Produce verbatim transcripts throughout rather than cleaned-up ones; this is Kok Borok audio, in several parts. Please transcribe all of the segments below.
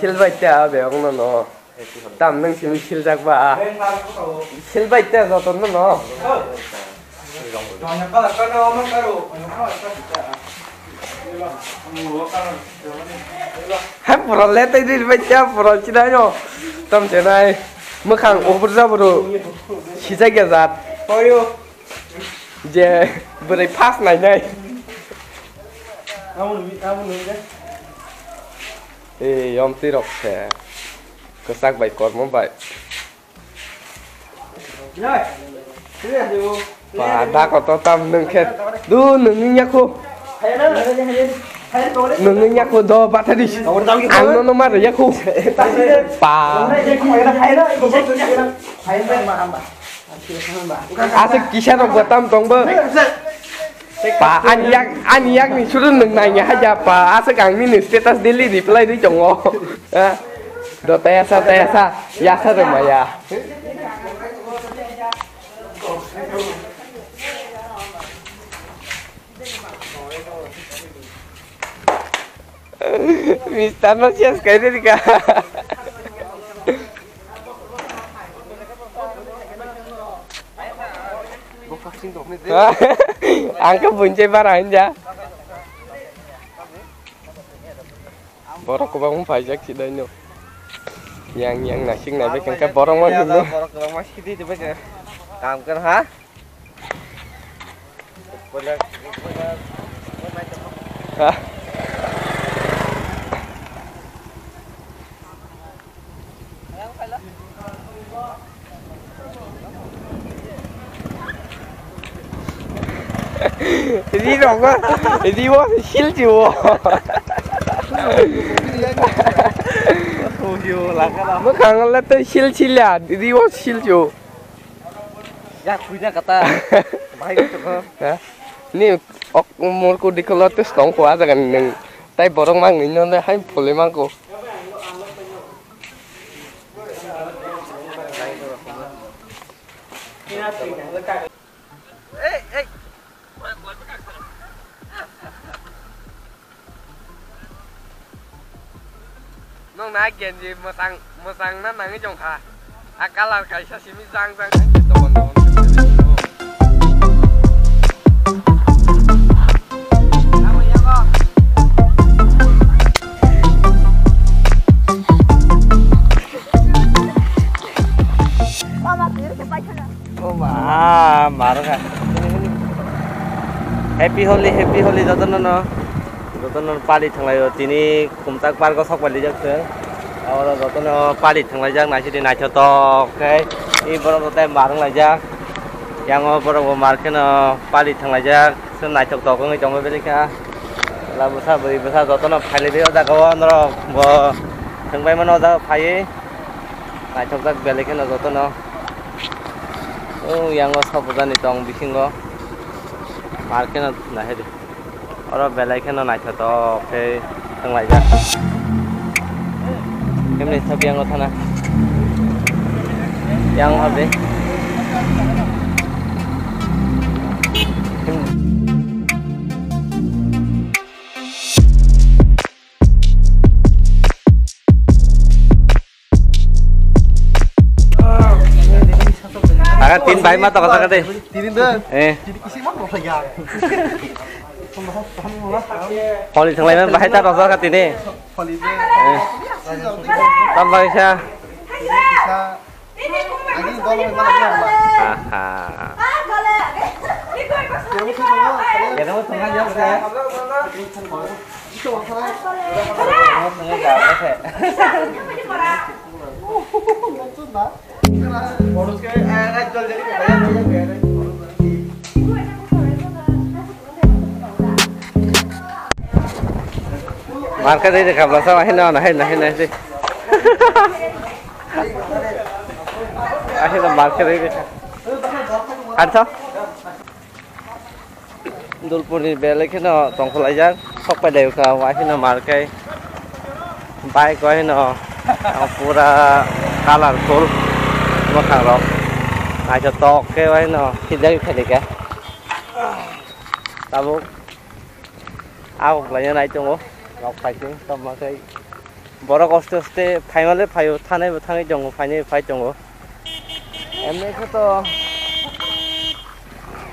Silbai ta be ongno no. Tam nang simi siljak ba. Silbai ta joto no no. Hai pura le tai diri bai ta pura chinai no. Tam chinai. Mwkhang obur jaburu. Sijak ya jat. Je bwrwi phas nainai. Amo nungwi, amo nungwi de. Ei, yom twi rok se. Kwchak bai kormo bai. Nai. Sini ayo. Ba, da koto tam nung khe. Du nung ni nyaku. Nung ni nyaku do batari. Ang no no mar yaku. Pa. Aswk kisa rok bo tam tong bo. Pa, ani yak, ani yak ni suru nung nai ya haja pa. Aswk ang nini status daily reply di tongo. Ha? Do tayasa, tayasa. Yasa rw maya. Mister no sias kai de ka. Ang khe bunchai bara hinja. Borok kwbangma paijak si dai no. Yang, yang nasik nai bai khe borok ma hino. Borok kwbangma sidi de bai khe. Kam kar ha? Ha? Ri rok, ri o sil si o. Mwkhang le tei sil sil ya, ri o sil si o. Ya, khuina kata. Bahai kata ko. Ha? Ni ok murku dikolo tus tong ko aja kan nung. Tai borok mang ni non hai phule mang ko. Ei, ei. Nokna genji mwchang, mwchang na nangwi tongkha. A colour kaisa simi jang jang. Tokon tokon. Mama, O ma, marwkha. Happy Holi, Happy Holi jotono no. Jotono pali thanglaio, tini Khumtak park o sok pailaijak se. Oro jotono pali thanglaijak, naisidi naithotok khe. I borok joto marwng laijak. Yang o borok bo mar kheno pali thanglaijak. Se naithotok wngwi tongma belai kha. Chwla bwsa, bwrwi bwsa jotono phailaibai o jaga o, norok bo thwngbai mano o jaga o phaiwi. Naithokjak belai kheno jotono. O yang o sok bwjani tong bisingo. Mar kheno nahidi. Oro belai kheno naithotok khe thwnglaijak. Kemni thok yang o thana. Yang o de. Aga tin bai ma to kata kate. Tini de. Eh. Tini kisi ma to ya. Holi thanglai man bahai ta rojak kati ni. Holi de. Eh. Tam bai sa. Ani dol bai mana ya. Aha. Kena mo tengah jam sa. Market ini kabla sama hina na hina hina sih. Akhirnya market ini. Ada. Dulpurni belai kheno tongkholaijak, sok pailai kha, waihino mar khai bike waihino pura colorful mwkhang rok naithotok khe waihino khiljagwi phailai kha tabuk. Agok laina nai tongo. Nok phaising tongma khe borok oste oste phaimale phaio, thanaibo thangwi tongo, phainaibo phai tongo. Emni khe to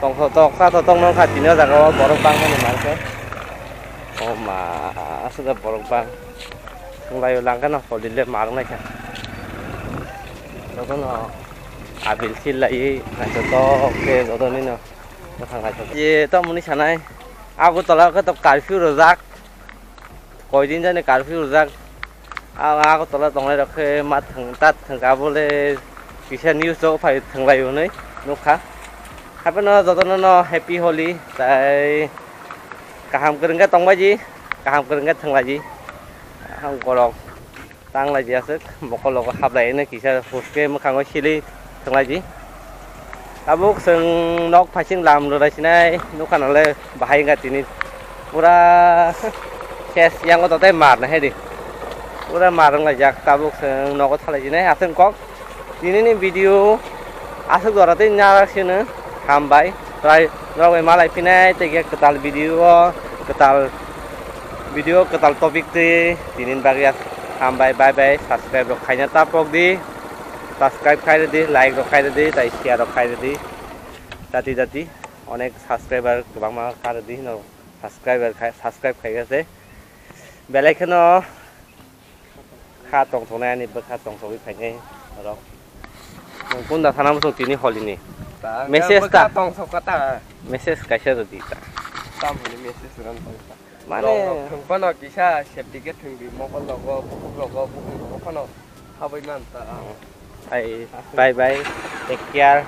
tongthotok chathotok nongkha tini o jaga o borok bangmani mankhe. O ma, aswk borok bang. Thwnglaio langkhano holile ma rwngnaikha. Jotono abil sil laiwi naithotok khe jotonino bwkhak naithotok. Je tamoni sanai Agartala khe to curfew rwjak. Koidin jani curfew rwjak. A, Agartala tongnai rok khe ma thwng, ta thwngkha bole kisa news o phai thwnglai hwnwi nukha. Hapheno jotono no happy Holi tai kaham kwrwng khe tongbaidi, kaham kwrwng khe thwnglaidi. Borok tanglai di aswk, mokol logo hablai hwnwi kisa huske mwkhango silwi thwnglaidi. Tabuk chwng nok phaising lam rwlai sinai nukha nale bahai wngkha tini pura ses yango totai mar na hedi pura mar wnglaijak. Tabuk chwng nogo thalai sinai aswk kok tinini video aswk jora tei narak sino hambai tei norok bai malai phinai tei kwtal video o kwtal video kwtal topic twi tinin bagwi hambai bye bye subscribe rok khaina ta pok di. Subscribe khai rwdi, like rok khai rwdi, tai share rok khai rwdi. Jati jati onek subscriber kwbangma kha rwdi, no subscriber khai, subscribe khai khe se belai kheno kha tongthoknai ani bwkha tongthokwi phainai rok. Nwng kunda sana muchung tini holini message ta tongthok kha ta. Message kaisa rwdi ta. Tamoni message rwng tongkha. Mane rok thwng phano kisa safety gate thwng di, mokol logo, bukhuk logo, bukhuk logo phano habwi man ta. Ai, bye bye, take care.